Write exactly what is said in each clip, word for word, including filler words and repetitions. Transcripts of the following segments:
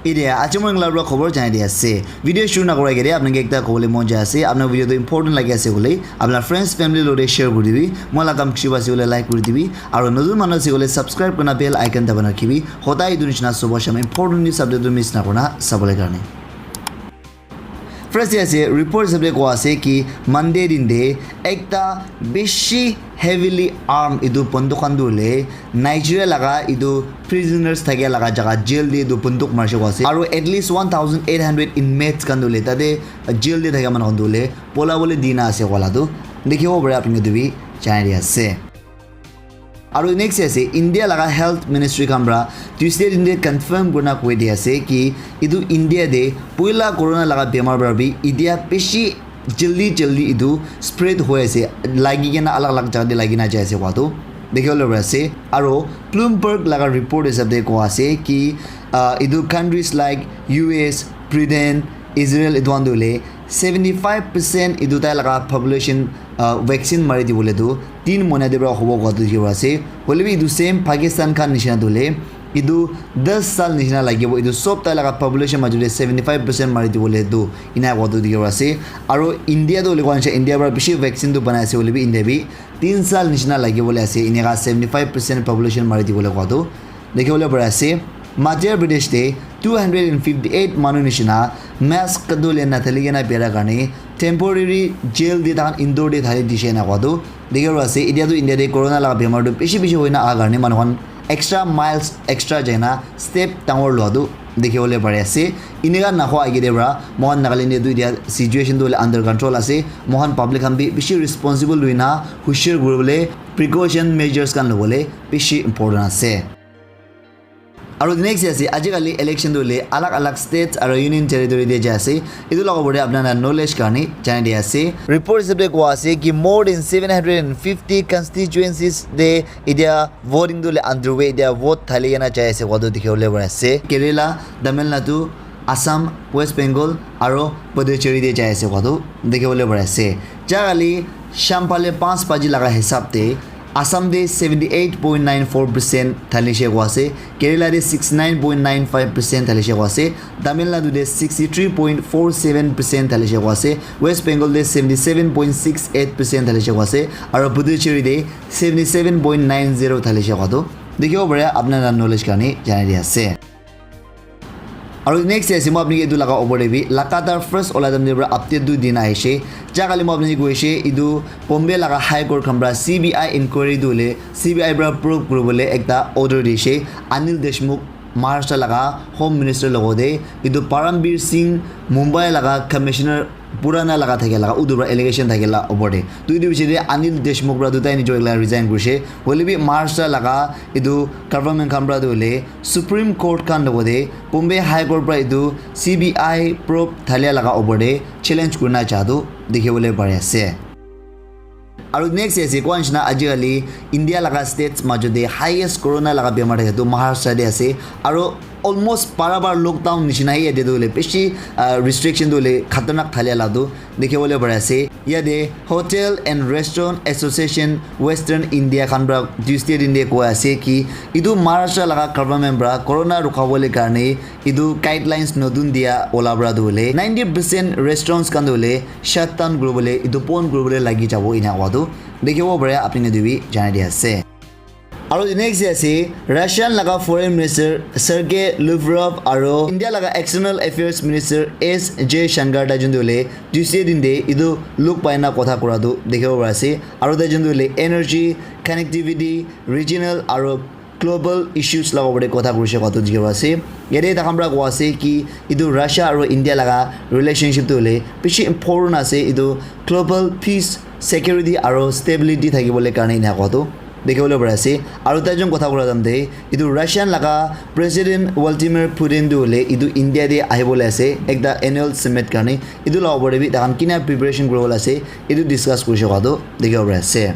Ede acha moi ngala pra khobor janai di ase. Video shuru na korai kere apnake ekta kobole mon jai ase. Apna video tu important lagi ase bole, apna friends, family lote share kuri dibi. Moi la kam kishi ase bole like kuri dibi. Aru notun manu ase bole subscribe kurna bell icon dabai na rakhibi. Hodai etu nishina suba sham important news update tu miss na kurna sabole karne. First te ase, report hisab te koa ase ki Monday din te ekta bishi heavily armed etu banduk khan tu hoile Nigeria laga etu prisoners thakia laga jaga jail te etu banduk marishe koa ase. Aru at least one thousand eight hundred inmates khan tu hoile tate jail te thakia manu khan tu hoile pola bole dina ase koa la tu dikhibo pare apni khan tu bi janai di ase. Aru next ase India laga health ministry khan pra Tuesday din te confirm kurina koi di ase ki etu India te puila corona laga bemar pra bi etia bishi jaldi jaldi etu spread hoi ase, lagi kena alag alag jaga te lagi na jai ase koa tu dikhi bole pari ase. Aru Bloomberg laga report hisab te koa ase ki ah, etu countries like U S, Britain, Israel etu khan tu hoile seventy five percent etu tai laga population ah, vaccine mari dibole tu tin moina te pra hobo koa tu dikhi ase. Hoile bi etu same Pakistan khan nishina tu hoile etu das sal nishina lagibo. Etu sob tai laga population major te seventy five percent mari dibole tu ena koa tu dikhi ase. Aru India tu hoile koa nishina India pra bishi vaccine tu banai ase hoile bi India bi tin sal nishina lagibole ase. Eneka seventy five percent population mari dibole koa tu dikhi bole pari ase. Madhya Pradesh te two hundred and fifty eight manu nishina mask tu le na thali kena bera karne temporary jail te tahan indoor te thali dishe na koa tu dikhi ase. Etia tu India te corona laga bemar tu bishi bishi hoina aha karne manu khan extra miles extra jaina step dangor lua tu dikhi bole pari ase. Eneka nahoa age te pra moikhan Nagaland te tu etia situation tu hoile under control ase. Moikhan public khan bi bishi responsible hoina hushar kuri bole precaution measures khan lobole bishi important ase. Aru next ase, ajikali election tu hoile alag alag states aru union territory te jai ase. Etu laga opor te apna khan knowledge karne janai di ase. Report hisab te koa ase ki more than seven hundred and fifty constituencies te etia voting tu hoile underway, etia vote thali kena jai ase koa tu dikhi bole pari ase. Kerala, Tamil Nadu, Assam, West Bengal aru Puducherry te jai ase koa tu dikhi bole pari ase. Jai kali sham phale panch baji laga hisab te Assam te seventy eight point nine four percent thalishe koa ase, Kerala te sixty nine point nine five percent thalishe koa ase, Tamil Nadu te sixty three point four seven percent thalishe koa ase, West Bengal te seventy seven point six eight percent thalishe koa ase, aru Puducherry te seventy seven point nine zero thalishe koa tu dikhibo pare, apna khan knowledge karne janai di ase. Aru next ase, moi apni ke etu laga opor te bi lagatar first ola time te para update tu dina ahishe. Ja kali moi apni ke koishe, etu Bombay laga High Court khan para C B I inquiry tu hoile C B I para probe kuribole ekta order dishe. Anil Deshmukh, Maharashtra laga Home Minister logote etu Paramveer Singh, Mumbai laga Commissioner purana laga thake laga utu para allegation thake la opor te. Tu etu piche te Anil Deshmukh para tu tai nijor ekla resign kurishe. Hoile bi Maharashtra laga etu government khan para tu hoile Supreme Court khan logote Bombay High Court para etu C B I probe thalia laga opor te challenge kurina ja tu dikhi bole pari ase. Aru next ase, koa nishina ajikali India laga states majot te highest corona laga bemar thaka tu Maharashtra te ase. Aru almost para bar lockdown nishina hi yate tu hoile bishi, ah, restriction tu hoile khatarnak thalia la tu dikhi bole pari ase. Yate Hotel and Restaurant Association Western India khan para Tuesday din te koi ase ki etu Maharashtra laga government para corona rukha bole karne etu guidelines notun dia ola para tu hoile ninety percent restaurants khan tu hoile shut down kuribole, etu bon kuribole lagi jabo ena koa tu dikhibo pare, apni khan tu bi janai di ase. Aru next ase, Russian laga Foreign Minister Sergei Lavrov aru India laga External Affairs Minister S Jaishankar tai jun tu hoile Tuesday din te etu log pai na kotha kura tu dikhibo pari ase. Aru tai jun tu hoile energy, connectivity, regional aru global issues laga opor te kotha kurishe koa tu dikhi pai ase. Yate tai khan para koa ase ki etu Russia aru India laga relationship tu hoile bishi important ase. Etu global peace, security aru stability thaki bole karne ena koa tu dikhi bole pari ase. Aru tai jun kotha kura time te etu Russian laga President Vladimir Putin tu hoile etu India te ahi bole ase ekta annual summit karne. Etu laga opor te bi tai khan kina preparation kuri bole ase etu discuss kurishe koa tu dikhi bole pari ase.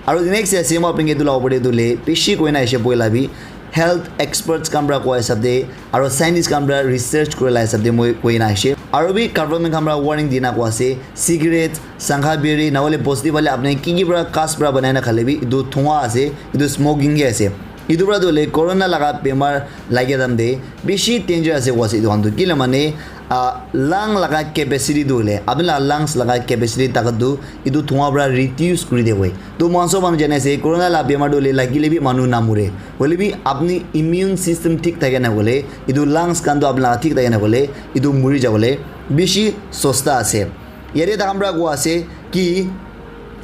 Aru next ase, moi apni ke etu laga opor te tu hoile bishi koi na ahishe, poila bi health experts khan para koa hisab te aru scientist khan para research kuri la hisab te moi koi na ahishe. Aru bi government khan para warning dina koa ase, cigarette, sangha biri, na hoile bosti phale apni ki ki para gas para banai na khale bi etu dhua ase, etu smoking ke ase. Etu para tu hoile corona laga bemar lagia time te bishi danger ase koa ase etu khan tu. Kile mane, ah, lung laga capacity tu hoile, apni laga lungs laga capacity takat tu etu dhua para reduce kuri de koi. To moi khan sob manu jane ase, corona laga bemar tu hoile lagile bi manu namore. Hoile bi apni immune system thik thake na koile, etu lungs khan tu apni laga thik thake na koile, etu muri jabole bishi sosta ase. Yate takhan para koa ase ki,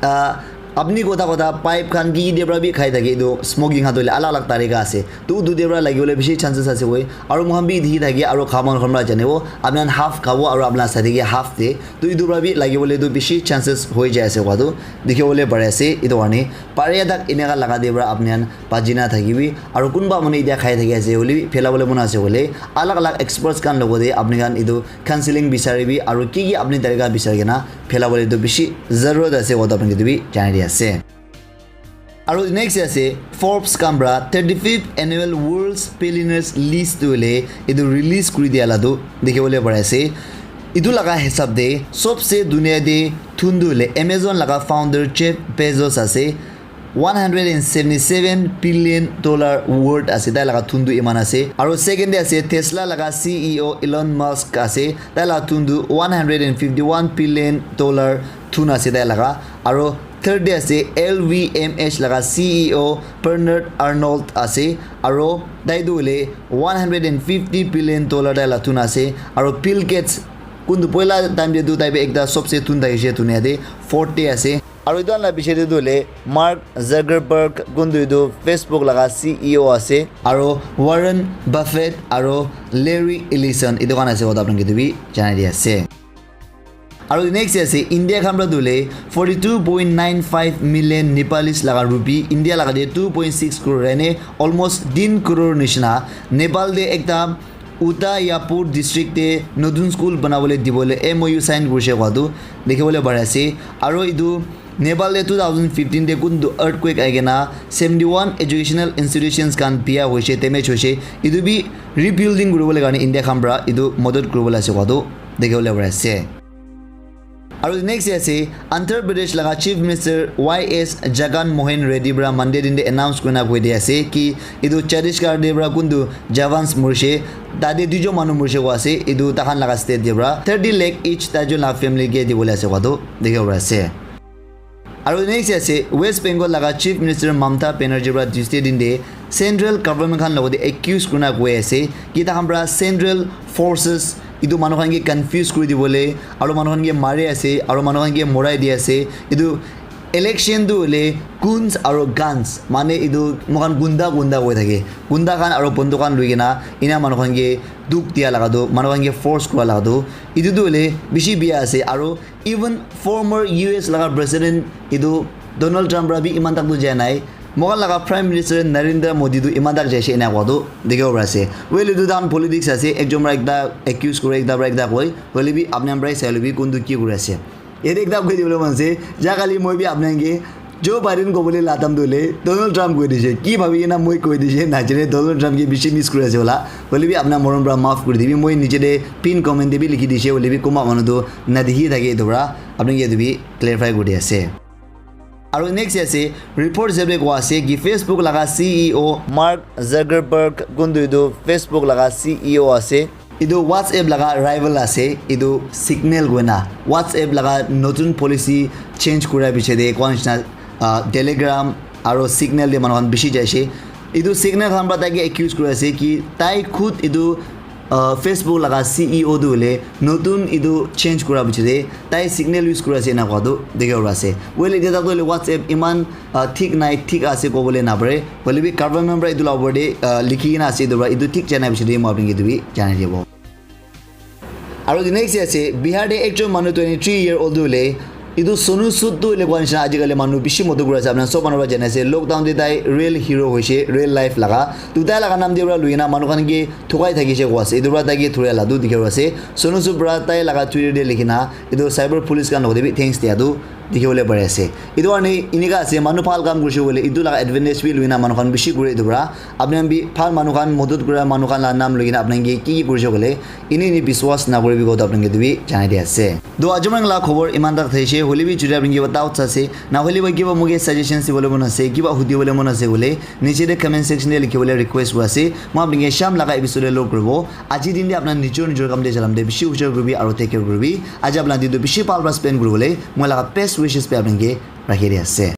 ah, apni kotha kotha pipe khan ki ki de para bi khai thake, etu smoking khan tu hoile alag alag tarika ase. To etu de para lagibole bishi chances ase koi. Aru moi khan bi dikhi thake, aru kha manu khan para janibo, apni khan half khabo aru apni laga side ke half de. To etu para bi lagibole tu bishi chances hoi jai ase koa tu dikhibole pari ase. Etu karne pare tak eneka laga de para apni khan bachi na thakibi. Aru kunba manu etia khai thaki ase hoile bi phelabole mon ase hoile, alag alag experts khan logote apni khan etu counseling bisaribi, aru ki ki apni tarika bisari kena phelabole tu bishi zarurat ase koa tu apni khan ke etu bi janai di ase. Aru next ase Forbes khan para thirty-fifth annual World's Billionaires list tu hoile etu release kuri dia la tu dikhibole pari ase. Etu laga hisab te sobse dunia te thun tu hoile Amazon laga founder Jeff Bezos ase. One hundred and seventy-seven billion dollar worth ase tai laga thun tu iman ase. Aru second te ase Tesla laga C E O Elon Musk ase. Tai laga thun tu one hundred and fifty-one billion dollar thun ase tai laga. Aru third te ase L V M H laga C E O Bernard Arnault ase. Aru tai tu hoile one hundred and fifty billion dollar tai laga thun ase. Aru Bill Gates kun tu poila time te tu tai bi ekta sobse thun thakishe dunia te, fourth te ase. Aru etu khan laga piche te tu hoile Mark Zuckerberg kun tu etu Facebook laga C E O ase, aru Warren Buffett aru Larry Ellison etu khan ase koa tu apni khan ke etu bi janai di ase. Aru next ase India khan para tu hoile forty-two point nine five million Nepalese laga rupee, India laga te two point six crore ene almost tin crore nishina. Nepal te ekta Udayapur district te notun school banabole dibole M O U sign kurishe koa tu dikhibole pari ase. Aru etu Nepal te two thousand fifteen te kun tu earthquake ahi kena seventy-one educational institutions khan biya hoishe, damage hoishe. Etu bi rebuilding kuribole karne India khan para etu madad kuribole ase koa tu dikhibole pari ase. Aru next ase Andhra Pradesh laga Chief Minister Y S Jagan Mohan Reddy para Monday din te announce kurina koi di ase ki etu Chhattisgarh te para kun tu jawans murishe, tate duijon manu murishe koa ase, etu takhan laga state te para thirty lakh each taijon laga family ke dibole ase koa tu dikhibo pari ase. Aru next ase West Bengal laga Chief Minister Mamata Banerjee para Tuesday din te central government khan logote accuse kurina koi ase ki takhan para central forces etu manu khan ke confuse kuri dibole aru manu khan ke mari ase aru manu khan ke morai di ase. Etu election tu hoile goons aru guns, mane etu moikhan gunda gunda koi thake, gunda khan aru bunduk khan loi kena ena manu khan ke dukh dia laga tu, manu khan ke force kura laga tu, etu tu hoile bishi bia ase. Aru even former U S laga president etu Donald Trump para bi iman tak tu jai nai, moikhan laga Prime Minister Narendra Modi tu iman tak jaise ena koa tu dikhibo pari ase. Well, etu takhan politics ase, ekjon para ekta accuse kure, ekta para ekta koi, hoile bi apni khan para sai le bi kun tu ki kuri ase. Yate ekta koi dibole mon ase, ja kali moi bi apni khan ke Joe Biden kobole la time tu hoile Donald Trump koi dise, ki bhabi kena moi koi dise najane, Donald Trump ke bishi miss kuri ase hola, hoile bi apni khan morom para maaf kuri dibi, moi niche te pin comment te bi likhi dise, hoile bi kunba manu tu nadikhi thake etu para apni khan ke etu bi clarify kuri di ase. Aru next ase, report hisab te koa ase ki Facebook laga C E O Mark Zuckerberg kun tu etu Facebook laga C E O ase, etu WhatsApp laga rival ase, etu Signal koina WhatsApp laga notun policy change kura piche te koa nishina, ah, Telegram aru Signal te manu khan bishi jaise. Etu Signal khan para tai ke accuse kuri ase ki tai khud etu, ah, Facebook laga C E O tu hoile notun etu change kura piche te tai Signal use kuri ase ena koa tu dikhibo pari ase. Well, etia tak tu hoile WhatsApp iman, ah, thik nai, thik ase kobole napare. Hoile bi government para etu la opor te, ah, likhi kena ase etu para, etu thik jana piche te moi apni khan ke etu bi janai dibo. Aru the next ase, Bihar te ekjon manu twenty-three year old tu hoile, etu Sonu Sood tu hoile koa nishina ajikali manu bishi modot kuri ase, apni khan sob manu para jana ase, lockdown te tai real hero hoise, real life laga. Tu tai laga naam te para loi kena manu khan ke thokai thakise koa ase, etu para tai ke thoria la tu dikhibo ase. Sonu Sood para tai laga Twitter te likhi na, etu cyber police khan logote bi thanks dia tu dikhi bole pari ase. Etu karne enika ase, manu bhal kam kurishe koile etu laga advantage bi loina manu khan bishi kure etu para. Apni khan bi bhal manu khan, madad kura manu khan la naam loikena apni khan ke ki ki kurishe koile, eni eni biswas nakuribi koto apni khan ke etu bi janai di ase. To aji moi la khobor iman tak thaishe, hoile bi jodi apni khan kiba doubts ase, na hoile ba kiba moke suggestions dibole mon ase, kiba hudibole mon ase koile, niche te comment section te likhi bole request kuri ase. Moi apni khan ke sham laga episode te log kuribo. Aji din te apni khan nijor nijor kam te jalam te bishi hushar kuribi aru take care kuribi. Aji apni khan din to bishi bhal para spend kuribole moi laga best wishes bi apni khan ke rakhi di ase.